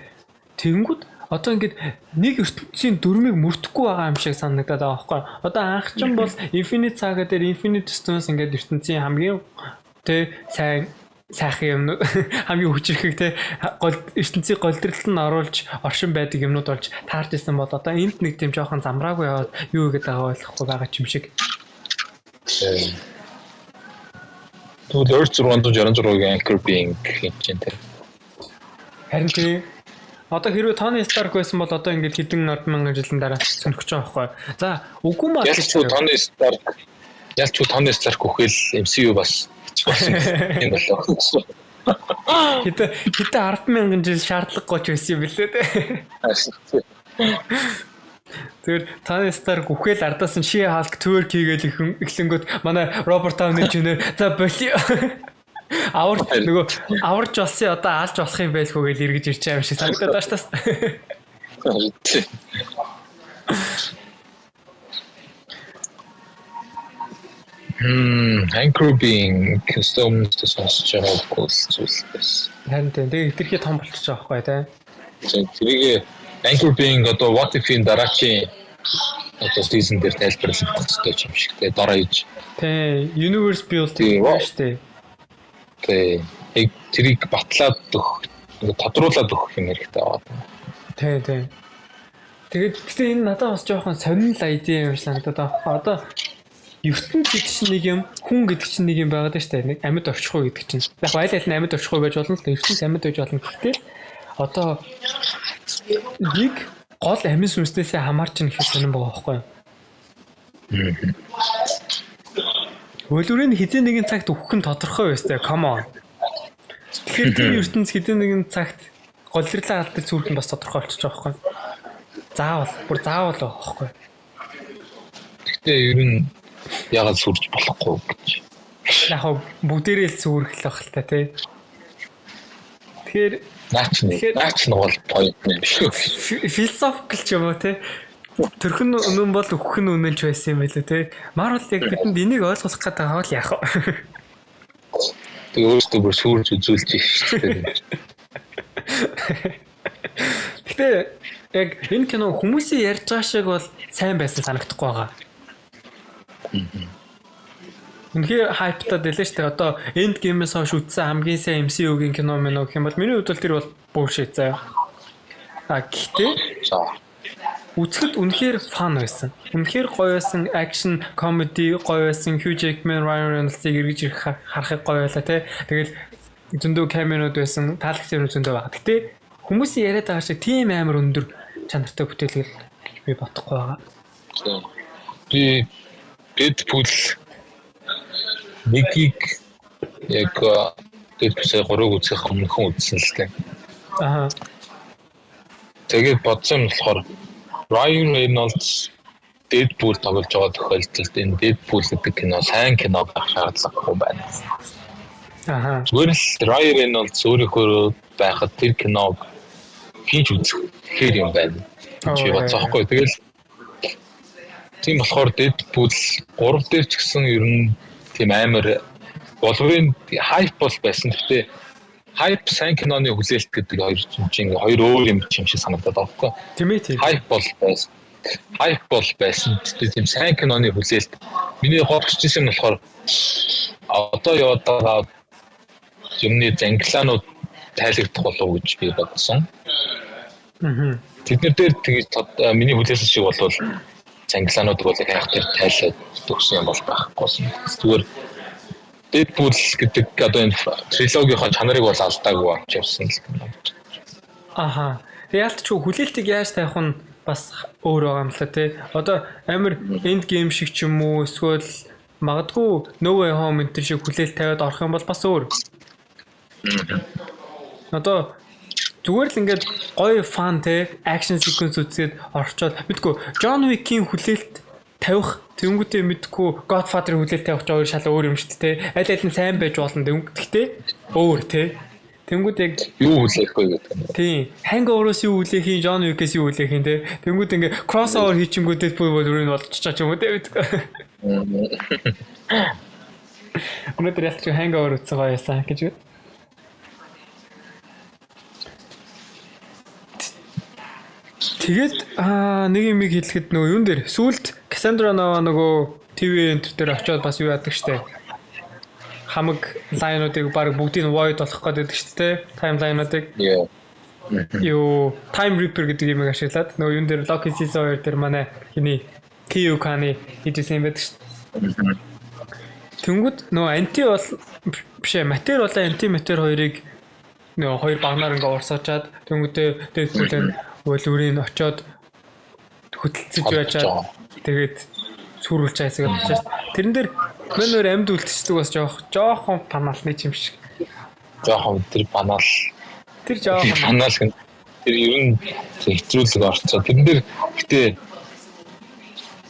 Тэнгүүд одоо ингээд нэг ертөнцийн дүрмийг мөрдөхгүй байгаа юм шиг санагдаад байгаа байхгүй. Одоо анх ч бол Infinite Saga дээр Infinite Stones ингээд ертөнцийн хамгийн те сайн сайхан юмнууд хамгийн хүчрхэг те гол ертөнцийн голдролт нь оруулж оршин байдаг юмнууд болж таарч исэн бол одоо энд нэг тийм жоохон замраагүй яваад юу гэдэг байгаа ойлгохгүй байгаа юм шиг. Тэгвэл Earth 666-гийн Anchor Being юм чинь те. Харин тий. Одоо хэрвээ Tony Stark байсан бол одоо ингээд хэдэн 10,000 жилийн дараа сөнөх гэж байгаа байхгүй. За үгүй маа ялч Tony Stark ялч Tony Stark үхэл MCU бас болсон юм болоо. Хэдэн хэдэн 10,000 жил шаардлагагүй ч байсан юм билээ те. Тэгэхээр Tony Stark үхэл ардаас нь She-Hulk twerk хийгээл эхлэнгүүт манай Robert Downey Jr. за болио. Аварч нөгөө аварч болсон одоо алж болох юм байлгүй гэж эргэж ирж байгаа юм шиг санагдаад байна шүү дээ. Anchor Being custom сонсож байгаагүй зүйл байсан. Харин тийм тэгээ хэтэрхий том болчихж байгаа байхгүй тий. Тэрийг Anchor Being одоо What If-ийн дараачийн одоо season дээр тайлбарлах хэрэгтэй юм шиг тий дороо хийж. Тий, universe build шүү дээ. Тий. Яг тэрийг батлаад өгөх, тодруулаад өгөх юм хэрэгтэй байгаа. Тий, тий. Тэгээд гэтээ энэ надад бас жоохон сонин л idea юм шиг санагдаад байгаа. Одоо ертөнц гэдэг чинь нэг юм, хүн гэдэг чинь нэг юм байгаад байна шүү дээ. Нэг амьд орчихгүй гэдэг чинь. Яг аль аль нь амьд орчихгүй байж болно л ертөнц амьд байж болно. Гэхдээ одоо нэг гол амьд сүнснээсээ хамаарч ин гэхэд сонин байгаа байхгүй юу? Wolverine хэзээ нэгэн цагт үхэх нь тодорхой байстай. Come on. Тэгэхээр тэр ертөнц хэзээ нэгэн цагт голрлоо алдаж сүрэх нь бас тодорхой болчихж байгаа байхгүй юу? Заавал, бүр заавал байгаа байхгүй юу? Гэхдээ ер нь ягаад сүрж болохгүй гэж. Яг хав бүгдээрээ л сүрэх л байх л та тий. Тэгэхээр наач нь бол point юм шүү. Philosophical ч юм уу тий. Төрхөн үнэн бол үхэх нь үнэн ч байсан юм байлээ тий. Marvel яг бидэнд энийг ойлгох гэдэг байгаа бол яах вэ? Тэгээ өөрөөсөө бүр сүрж үзүүлж шүү дээ. Гэтэ яг энэ кино хүмүүсийн ярьж байгаа шиг бол сайн байсан санагдахгүй байгаа. Үнэхээр хайптаад байлаа шүү дээ. Одоо Endgame-ээс хойш үзсэн хамгийн сайн MCU-гийн кино мэн гэх юм бол миний хувьд бол тэр бол bullshit заяа. А гэхдээ үзэхэд үнэхээр fun байсан. Үнэхээр гоё байсан. Action, comedy гоё байсан. Hugh Jackman, Ryan Reynolds-ыг эргэж ирэх харахыг гоё байлаа те. Тэгэл зөндөө камерууд байсан. Таалагдсан юм зөндөө байгаа. Гэтэ хүмүүсийн яриад байгаа шиг тийм амар өндөр чанартай бүтээлгэл гэж би бодохгүй байгаа. Би Deadpool нэгийг яг Deadpool 3-ыг үзэх өмнөхөн үзсэн л дээ. Аа. Тэгээд бодсон юм болохоор Ryan Reynolds Deadpool тоглож байгаа тохиолдолд энэ Deadpool гэдэг кино сайн кино байх шаардлагагүй байна. Аа. Зүгээр л Ryan Reynolds өөрийнхөө байхад тэр киног хийж үзэхээр юм байна гэж би бодсон байхгүй. Тэгэл тийм болохоор Deadpool 3 дээр ч гэсэн ер нь тийм амар Wolverine hype бол байсан. Гэхдээ hype сайн киноны хүлээлт гэдэг хоёр чинь хоёр өөр юм шиг санагдаад байгаа байхгүй. Тийм ээ тийм. Hype бол байсан. Hype бол байсан. Гэхдээ тийм сайн киноны хүлээлт миний гол хүчсэн юм болохоор одоо яваад байгаа юмны зангилаанууд тайлагдах болов уу гэж би бодсон. Аа. Тэднэр дээр тэгж миний хүлээсэн шиг болвол зангилаанууд бол хайх тэр тайлаад төгсөн юм бол байхгүйсэн. Зүгээр Deadpool гэдэг одоо энэ трилогийнхоо чанарыг бол алдаагүй авч явсан л кино. Аха. Тэг яалт ч хүлээлтийг яаж тавих нь бас өөр байгаа юм л та тий. Одоо амар End Game шиг ч юм уу эсвэл магадгүй No Way Home энэ шиг хүлээлт тавиад орох юм бол бас өөр. Одоо зүгээр л ингээд гоё fun те action sequence үзгээд орчоод мэдгүй John Wick-ийн хүлээлт тавих тэнгүүтээ мэдгүй Godfather-ийн хүлээлт тавих ч хоёр шал өөр юм шүү дээ те. Аль аль нь сайн байж болно тэгэхдээ өөр те. Тэнгүүд яг юу хүлээх вэ гэдэг юм. Тийм. Hangover-оос юу хүлээх юм, John Wick-ээс юу хүлээх юм те. Тэнгүүд ингээ crossover хийчингүү Deadpool Wolverine болчихоо ч юм уу те мэдгүй. Өнөөдөр ялч Hangover үзсэн гоё байсан гэж. Тэгээд нэг юм хэлэхэд нөгөө юун дээр сүүлд Cassandra Nova нөгөө TV enter дээр очиод бас юу яадаг штэ. Хамаг line-уудыг баг бүгдийг нь void болох гэдэг штэ тэ. Timeline-уудыг. Юу Time Reaper гэдэг юм ашиглаад нөгөө юун дээр Loki Season 2 дээр манай хиний Kyu Kani хийжсэн юм байдаг штэ. Тэнгүүд нөгөө анти бол биш ээ, матер болон анти матер хоёрыг нөгөө хоёр багнаар ингээ урсгачаад тэнгүүдээ Deadpool-ын Wolverine очоод хөтөлцөж байжаад тэгээд сүрүүлж байгаа хэсэг болчихсон шүү дээ. Тэрэн дээр мань өөр амьд үлдчихдэг бас жоохон панаалны юм шиг. Жоохон тэр панаал. Тэр жоохон панаал гэн тэр ер нь хэтрүүлэг орцоо. Тэрэн дээр гэтээ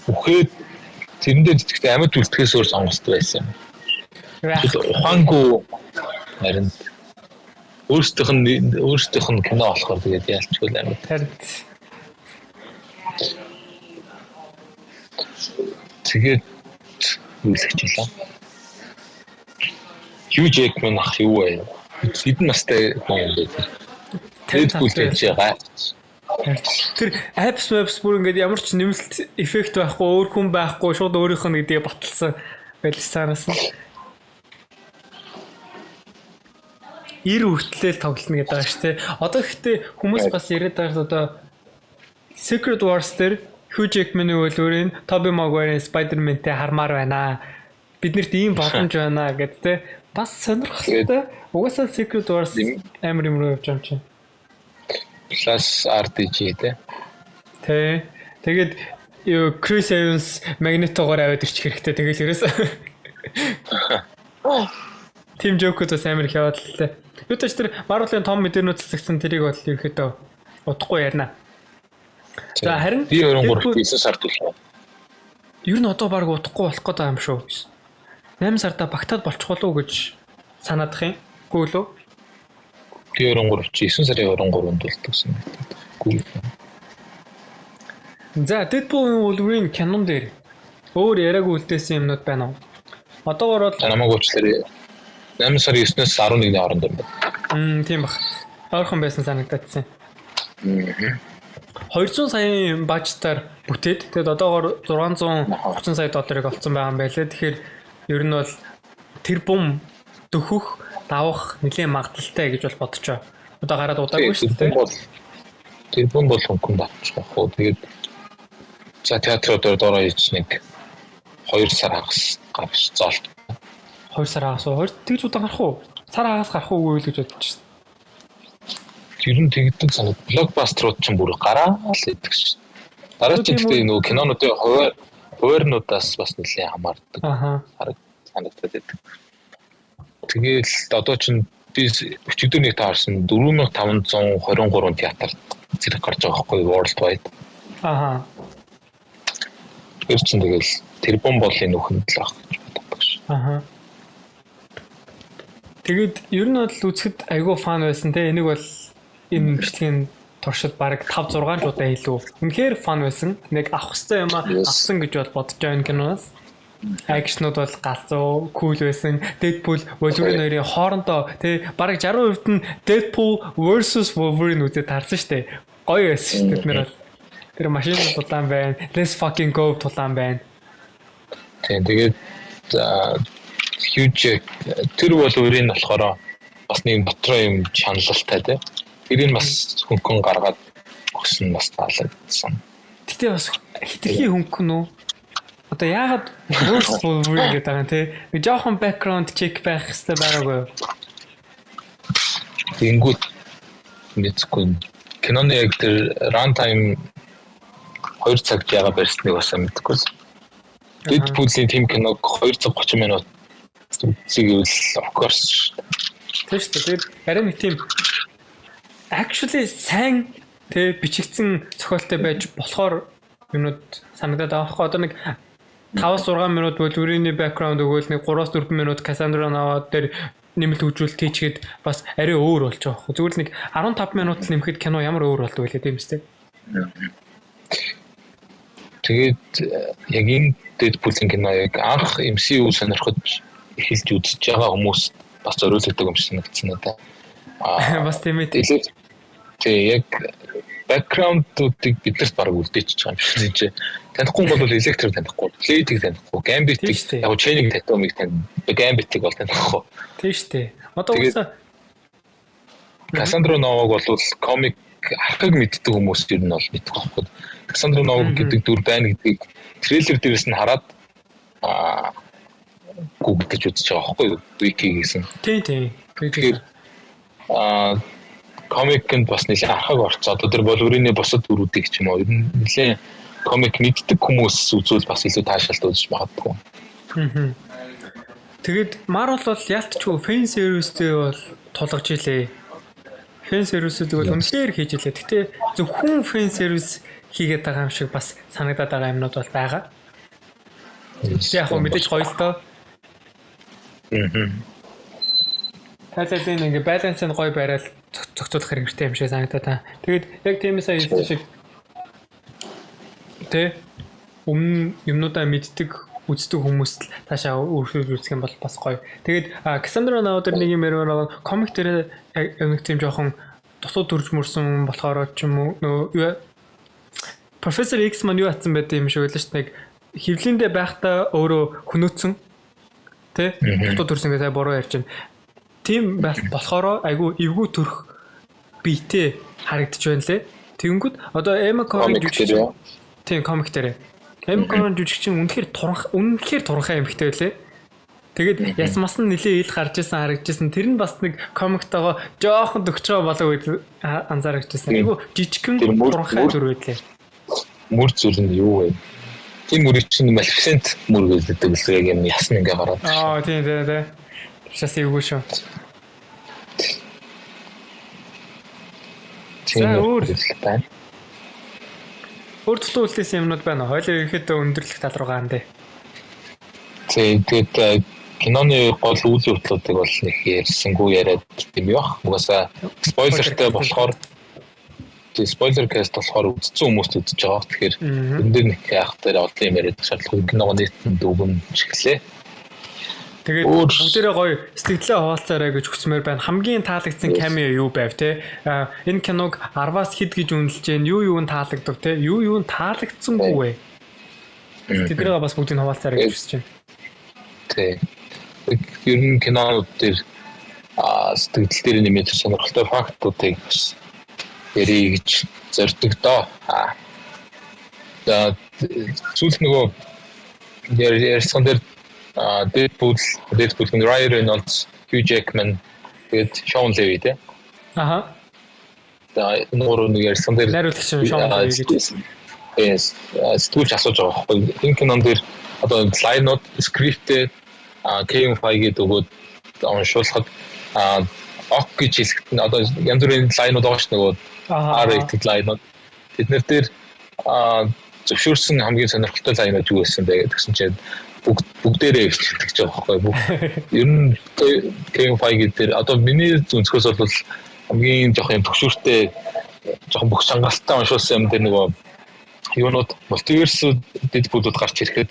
үхээд тэрэн дээр гэхдээ амьд үлдэхээс өөр сонголт байсан юм. Ухаангүй харин өөрсдийнх нь кино болохоор тэгээд яалчгүй л амьд. Харин тэгээд юу л гэж хэлээ. Hugh Jackman ах юу вэ? Хэдэн настай хүн юм бэ? Deadpool гэж байгаа. Тэр apps maps бүр ингээд ямар ч нэмэлт эффект байхгүй, өөр хүн байхгүй, шууд өөрийнх нь гэдгийг баталсан байлсараас нь. Ир хүртлээл тоглоно гэдэг байгаа шүү дээ. Одоо ихтэй хүмүүс бас яриад байгаа одоо Secret Wars дээр Hugh Jackman-ы Wolverine, Tobey Maguire-ийн Spider-Man-тэй хармаар байна. Биднэрт ийм боломж байна гэд тэ бас сонирхолтой. Угаасаа Secret Wars амар юм руу явж байгаа юм чинь. Plus RDG тэ. Тэ. Тэгээд юу Chris Evans Magneto-гоор аваад ирчих хэрэгтэй. Тэгэл ерөөсөө. Team Joker бас амар их яваад л тэ. Юу тач тэр Marvel-ын том мэдээнүүд цэцэгсэн тэрийг бол ерөөхдөө удахгүй ярина. За харин би 23 9 сард үлээ. Ер нь одоо баг удахгүй болох гээд байгаа юм шүү. 8 сарда багтаад болчих болов уу гэж санаадах юм. Үгүй лөө? Би 23 чи 9 сарын 23-нд болдгсон байдаг. Үгүй. За Deadpool Wolverine кинон дээр өөр яриаг үлдээсэн юмнууд байна уу? Одоогор бол намайг уучлаарай. 8 сарын 9-өөс 11-ний хооронд юм байна. Тийм бах. Ойрхон байсан санагдаадсан. 200 саяын бажтаар бүтээд тэгээд одоогор 630 сая долларыг олцсон байгаа юм байлээ. Тэгэхээр ер нь бол тэр бум дөхөх, давах нэлээд магадлалтай гэж бол бодчихоо. Одоо гараад удаагүй шүү дээ. Тэр бум бол хөнгөн давчих واخ уу. Тэгээд за театруудаар дороо хийж нэг 2 сар хагас гарч зоолт. 2 сар хагас уу? 2 тэгж удаан гарах уу? Сар хагас гарах уугүй л гэж бодож шин. Тэр нь тэгдэг санаг. Блокбастерууд ч бүр гараа л идэг шин. Дараа чинь гэхдээ нөгөө кинонуудын хуваарнуудаас бас нэлээд хамаардаг. Аха. Санагдаад байдаг. Тэгээл одоо чинь Би өчигдөр нэг таарсан, 4523 театрт зэрэг гарч байгаа байхгүй, worldwide. Тэр чинь тэгэл тэрбум болын нөхөнд л ах гэж боддог ш. Тэгээд ер нь бол үзэхэд айгүй fun байсан те. Энийг бол энэ бичлэгийн туршид баг 5 6 удаа илүү. Үнэхээр fun байсан. Нэг авах хэрэгтэй юм авсан гэж бол бодож байгаа энэ киноноос. Action ууд бол галзуу, cool байсан. Deadpool, Wolverine хоёрын хоорондоо тий бараг 60% нь Deadpool versus Wolverine үзээд харсан штэ. Гоё байсан шүү, тэд нар бол. Тэр машин тулаан байна. Let's fucking go тулаан байна. Тийм, тэгээд Hugh Jack тэр бол өөрийн болохоор бас нэг дотроо юм чаналалтай тий. Тэрийг бас хөнгөн гаргаад өгсөн, бас таалагдсан. Гэтэ бас хитрхи хөнгөн үү? Одоо яагаад versus Wolverine гэдэг байгаа юм те? Нэг жоохон background check байх хэрэгтэй байгаагүй юу? Тэнгүүт мэдгүй, киноны яг тэр run time 2 цагт яга барьсныг бас мэдэхгүй л. Deadpool-ийн team киног 2 цаг 30 минут үзье гэвэл of course. Тийм шүү дээ. Тэгээд арай нэг тийм actually сайн тэ бичигдсэн зохиолтой байж болохоор юмнууд санагдаад байгаа байхгүй. Одоо нэг 5-6 минут Wolverine background өгөөл, нэг 3-4 минут Cassandra Nova дээр нэмэлт хөгжүүлэлт хийчихэд бас арай өөр болж байгаа байхгүй. Зүгээр л нэг 15 минут л нэмэхэд кино ямар өөр болдог вэ, тийм үстэй. Тэгээд яг энэ Deadpool-ийн кино яг анх MCU сонирхож эхэлж үзэж байгаа хүмүүс бас зориулагддаг юм шиг санагдсан надад. Аа, бас тийм ээ. Тий, яг background-уудыг биднэрт баг үлдээчихэж байгаа юм шиг тийм. Танихгүй бол Electro танихгүй, Blade-ийг танихгүй, Gambit-ийг, яг Channing Tatum-ыг тань, Gambit-ийг бол танихгүй. Тийм шүү дээ. Одоо уусаа Cassandra Nova-г бол комик архаг мэддэг хүмүүс ер нь бол мэддэг байхгүй. Cassandra Nova гэдэг дүр байна гэдгийг трейлер дээрээс нь хараад Google-дэж үзэж байгаа байхгүй юу? Wiki гэсэн. Тийм. Тэгэхээр комикэнд бас нэлээд архаг орцоо. Одоо тэр Wolverine-ийн бусад дүрүүдийг ч юм уу ер нь нэлээд комик мэддэг хүмүүс үзвэл бас илүү таашаалт үзэж магадгүй. Тэгээд Marvel бол ялтчгүй fan service-тэй бол тулгаж илээ. Fan service-үүдийг бол үнэхээр хийж илээ. Гэтэ зөвхөн fan service хийгээд байгаа юм шиг бас санагдаад байгаа юмнууд бол байгаа. Гэтэ яг хөө мэдээж гоё л доо. Тайлалын ингээ балансыг гоё бариад зохицуулах хэрэгтэй юм шиг санагдаад байна. Тэгээд яг тиймээсээ хэлсэн шиг тэ өмнө юмнуудаа мэддэг, үздэг хүмүүст л таашаа өөрчлөлт үзэх юм бол бас гоё. Тэгээд Cassandra Nova дээр нэг юм ярмаар байгаа. Комик дээр яг нэг тийм жоохон дутуу төрж мөрсөн болохоор ч юм уу, нөгөө Professor X маань юу атсан байт юм шиг байлаа шүү дээ. Нэг хөвлөндөө байхдаа өөрөө хөнөөцсөн. Тэ? Дутуу төрсөн гэж сая буруу ярьж байна. Тийм болохоор айгүй эвгүй төрөх биетэй харагдаж байна лээ. Тэгэнгүүт одоо Emma Corrin жүжигч, тийм, комик дээр. Emma Corrin жүжигчин үнэхээр туранх, үнэхээр туранхай эмэгтэй байлээ. Тэгээд яс мас нь нилээ ил гарч исэн, харагдаж исэн. Тэр нь бас нэг комиктойгоо жоохон төгсөж байгаа болов гэж анзаарч ирсэн. Айгу жижигхэн туранхай дүр байлээ. Мөр зүр нь юу вэ? Тийм, мөрийг чинь Maleficent мөр гэдэг л яг юм ясн ингээ гараад. Аа, тийм. Тэрчээс эвгүй шүү. Тийм. За, өөр байна. Өөр дутуу үлдээсэн юмнууд байна уу? Хойлоо ерөнхийдөө өндөрлөх тал руугаа хандъя. Тийм, тэгээд киноны гол үйл явдлуудыг бол нэг ярьсангүй яриад юм байх. Угаасаа spoiler тай болохоор, тийм, spoiler cast болохоор үзсэн хүмүүст үзэж байгаа. Тэгэхээр энэ дээр нэг яах дээр олон юм яриад шаардлагагүй, киногоо нийтэнд өгөн чиглээ. Тэгээд бүгдээрээ гоё сэтгэлдээ хуваалцаарай гэж хүсмээр байна. Хамгийн таалагдсан cameo юу байв те? Энэ киног 10-аас хэд гэж үнэлж гэн? Юу юу нь таалагдав те? Юу юу нь таалагдсангүй вэ? Тэднийгээ бас бүгдийг хуваалцаарай гэж хүсэж байна. Тий. Ер нь кинонууд дээр сэтгэл дээр нэмээд сонирхолтой фактуудыг бас ярих гэж зорддог доо. За, сүүлд нөгөө ярьсан дээр Deadpool, Ryan Reynolds, Hugh Jackman, тэгээд Shawn Levy тий. За, энэ гурав нэг ярьсан дээр найруулагч нь Shawn Levy гэж. Yes, сэтгүүлч асууж байгаа байхгүй. Энэ кинон дээр одоо line ууд, script ээ Kevin Feige өгөөд уншуулахад Ok гэж хэлэхэд нь одоо янз бүрийн line ууд байгаа ш, нөгөө R-rated line ууд. Тэд нар дээр зөвшөөрсөн хамгийн сонирхолтой line ууд юу байсан бэ гэсэн чинь бүгдээрээ гэж хэлдэг байгаа байхгүй. Бүх ер нь Kevin Feige дээр одоо миний өнцгөөс бол хамгийн жоох юм төгшүүртэй, жоохон бүх чангалтай уншуулсан юм дээр нөгөө юунууд, multiverse Deadpool-ууд гарч ирэхэд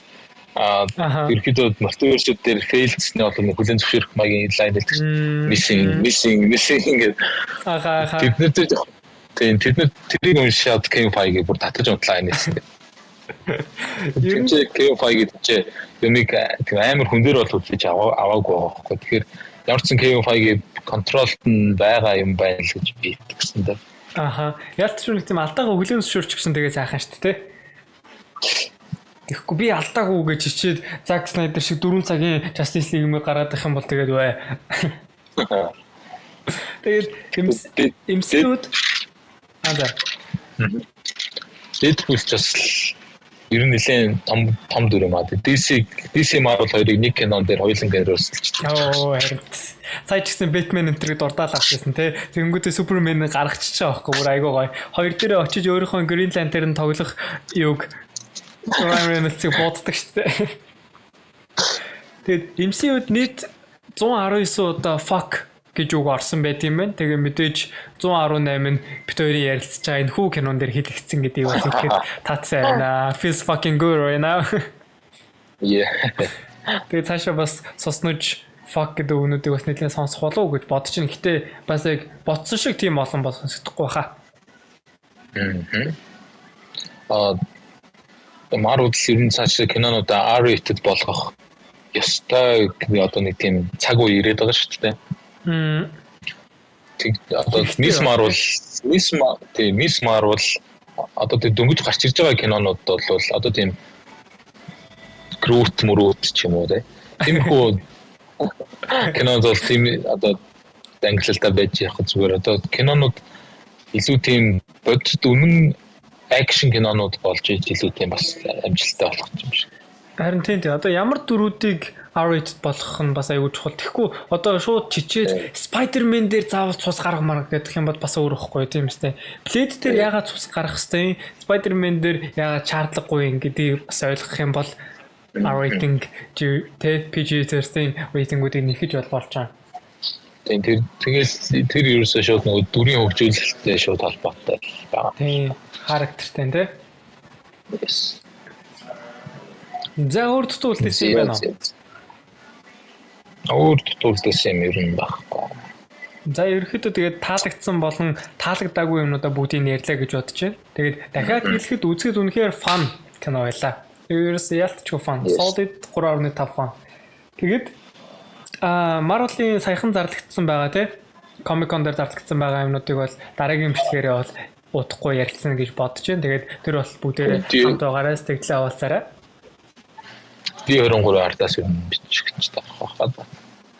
ерөөхдөө multiverse-үүд дээр fail дсэний бол нэг хүлэн зөвшөөрөх маягийн line хэлдэг чинь missing, missing, missing гэдэг. Аха аха. Тэд нар дээр тийм, тэд нар тэрийг уншаад Kevin Feige бүр татаж унтлаа нээсэн. Тэр чинь Kevin Feige чи юмыг тийм амар хүн дээр бол хүлээж аваагүй байгаа байхгүй. Тэгэхээр ямар ч сан Kevin Feige control д нь байгаа юм байна л гэж би итгэсэн дээ. Аха. Ялт ч нэг тийм алдаагаа хүлээн зөвшөөрч гисэн тэгээ сайхан шүү дээ. Тэгэхгүй би алдаагүй гэж хичээд Zack Snyder шиг 4 цагийн Justice League юм гаргаад их юм бол тэгээд бай. Тэгээд MCU-д за. Deadpool ч бас ер нь нэлээд том том дүр юм аа. DC, Marvel хоёрыг нэг кинон дээр хоёулангаар өрсөлдөж. Оо, харин сая ч гэсэн Batman энэ тэрийг дурдаал авчихсан тий. Тэнгүүтээ Superman гаргачихж байгаа байхгүй, бүр айгуу гоё. Хоёр дээрээ очиж өөрийнхөө Green Lantern тоглох юуг, Ryan Reynolds-ыг бууддаг шүү дээ. Тэгээд MCU-д нийт 119 удаа "fuck" гэж үг орсон байт юм байна. Тэгээ мэдээж 118 нь бит хоёрын ярилцж байгаа энэ хүү кинон дээр хэлэгдсэн гэдгийг бас хэлэхэд таацсан байна. Feels fucking good right now. Yeah. Тэгээ цаашаа бас соснож "fuck" гэдэг үгнүүдийг бас нэлээд сонсох болов уу гэж бодож байна. Гэтэ бас яг бодсон шиг тийм олон бол сонсогдохгүй хаа. Marvel ер нь цаашаа кинонуудаа R-rated болгох ёстой гэдэг одоо нэг тийм цаг үе ирээд байгаа шүү дээ. Тэг одоо Miss Marvel, Miss тийм, Miss Marvel, одоо тэг дөнгөж гарч ирж байгаа кинонууд бол одоо тийм Groot мөрөөт ч юм уу те. Тиймэрхүү кинод бол тийм одоо ангилалтай байж явах зүгээр, одоо кинонууд илүү тийм бодит үнэн action кинонууд болж иж илүү тийм бас амжилттай болох юм шиг. Харин тийм. Одоо ямар дүрүүдийг R-rated болгох нь бас аюул чухал. Тэгэхгүй одоо шууд чичээд Spider-Man дээр заавал цус гаргамаар гэдэг юм бол бас өөр ихгүй, тийм үстэй. Blade дээр яагаад цус гаргах хэвтэй, Spider-Man дээр яагаад шаардлагагүй юм гэдгийг бас ойлгох юм бол R rating тэ PG-13 rating-уудыг нэхэж болж байгаа. Тийм, тэр тэгэл тэр ерөөсөө шууд нөгөө дүрийн хөгжүүлэлттэй шууд холбоотой байгаа. Тийм, характертай тий. Yes. За, өөр дутуу үлдээсэн юм байна уу? Өөр дутуу үлдээсэн юм ер нь байхгүй. За, ерөөхдөө тэгээд таалагдсан болон таалагдаагүй юмнуудаа бүгдийг ярьлаа гэж бодож байна. Тэгээд дахиад хэлэхэд үзэхэд үнэхээр fun кино байлаа. Ерөөсөө ялтчгүй fun. Solid 3.5 fun. Тэгээд Marvel-ийн саяхан зарлагдсан байгаа тий. Comic Con дээр зарлагдсан байгаа юмнуудыг бол дараагийн бичлэгээрээ бол удахгүй ярилцсан гэж бодож байна. Тэгээд тэр бол бүгдээрээ хамт байгаарай, сэтгэлээ хаваалцаарай. D23 ардаас ер нь бичих гэж таах байхаа.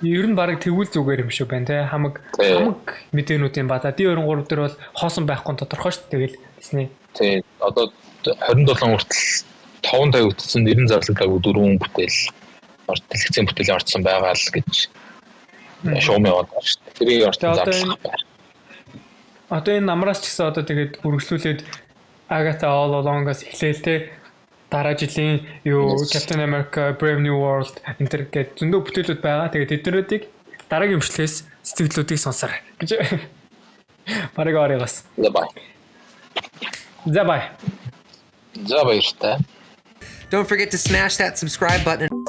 Ер нь баг тэгвэл зүгээр юм шиг байна те. Хамаг хамаг мэдээнүүдийн ба. D23 дээр бол хоосон байхгүй нь тодорхой шүү дээ. Тэгэл Disney. Тий. Одоо 27 хүртэл 5 тавигдсан, 90 зарлагдаагүй дөрвөн бүтээл дэлгэцэн бүтээл орцсон байгаа л гэж шуум яваад байгаа шүү дээ. Тэрийг орцсон зарлах байна. Одоо энэ намраас ч гэсэн одоо тэгээд үргэлжлүүлээд Agatha All Along-аас эхлээл те, дараа жилийн юу, Captain America Brave New World энэ төр гээд зөндөө бүтээлүүд байгаа. Тэгээд тэднэрүүдийг дараагийн өмчлөөс сэтгэлдлүүдийг сонсоорой гэж. Бараг орёгоос. За, bye. За, bye. За, баяртай. Don't forget to smash that subscribe button.